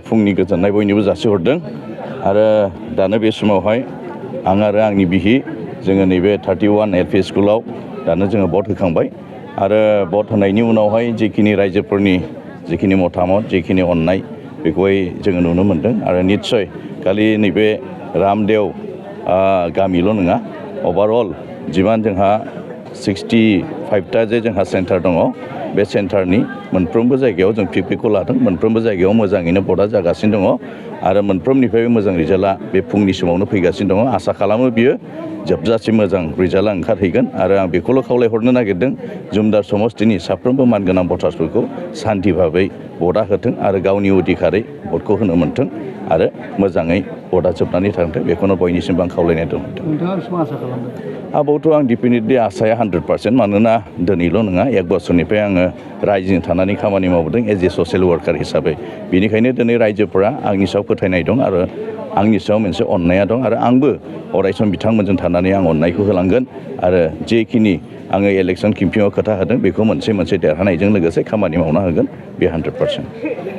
फुंनि गोजोननाय बयनिबो जासिहरदों आरो दानो बे समावहाय आं आरो आंनि बिहि जोङो नैबे 31 एल पि स्कुलाव दानो जोङो भट होखांबाय आरो भट होनायनि उनावहाय जिखिनि रायजोफोरनि जिखिनि मतामत जिखिनि अननाय बेखौहाय जोङो नुनो मोनदों आरो निस्सय खालि नैबे रामदेव गामिल' नङा अभारअल जिमान जोंहा 65टा जे जोंहा सेन्टार दङ बे सेन्टारनि मोनफ्रोमबो जायगायाव जों पिकखौ लादों मोनफ्रोमबो जायगायाव मोजाङैनो भटआ जागासिनो दङ आरो मोनफ्रोमनिफ्रायबो मोजां रिजाल्टआ बे फुंनि समावनो फैगासिनो दङ आसा खालामो बियो जोबजासिम मोजां रिजाल्टआ ओंखारहैगोन आरो आं बेखौल' खावलायहरनो नागिरदों जुमदार समस्तिनि साफ्रोमबो मानगोनां भटार्सफोरखौ सान्थि भाबै भटआ होथों आरो गावनि अधिकारै भटखौ होनो मोन्थों आरो मोजाङै भटआ जोबनानै थांथों बेखौनो बयनिसिमबो आं खावलायनाय दं। नोंथाङा बेसेबां आसा खालामदों? आबावथ' आं डेफिनेटलि आसाया 100% मानोना दिनैल' नङा 1 बोसोरनिफ्राय आङो रायजोजों थानानै खामानि मावबोदों एज ए ससियेल वार्कार हिसाबै बेनिखायनो दिनै रायजोफोरा आंनि सायाव फोथायनाय दं आरो आंनि सायाव मोनसे अननाया दं आरो आंबो अरायसम बिथांमोनजों थानानै आं अननायखौ होलांगोन आरो जेखिनि आङो इलेक्सन केम्पेइनाव खोथा होदों बेखौ मोनसे देरहानायजों लोगोसे खामानि मावना होगोन बे 100%।